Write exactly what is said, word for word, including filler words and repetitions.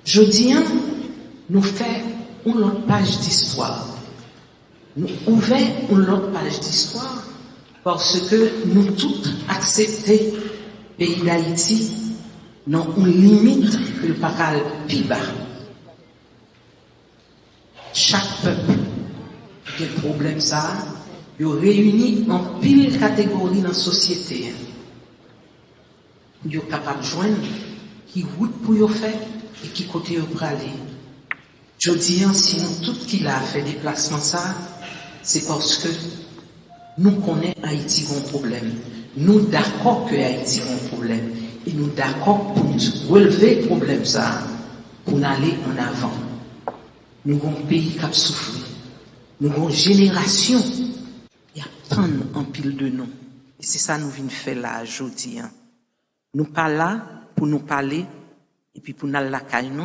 Jodi a, nou fè yon lòt paj distwa. Nou ouvè yon lòt paj distwa paske nou tout aksepte peyi Dayiti nan yon limit ke l pa ka al pi ba. Chak pèp ki gen pwoblèm sa a, yo reyini anpil kategori nan sosyete a pou yo kapab jwenn ki wout pou yo fè e ki kote yo prale. Jodi a, si nou tout ki la a fè deplasman sa a, se paske nou konnen Ayiti gen yon pwoblèm. Nou dakò ke Ayiti gen yon pwoblèm. E nou dakò pou n relve pwoblèm sa a, pou n ale an avan. Nou gen yon peyi k ap soufri. Nou gen yon jenerasyon y ap tann anpil de nou. E se sa nou vin fè la a jodi a. Nou pa la pou nou pale epi pou n al lakay nou.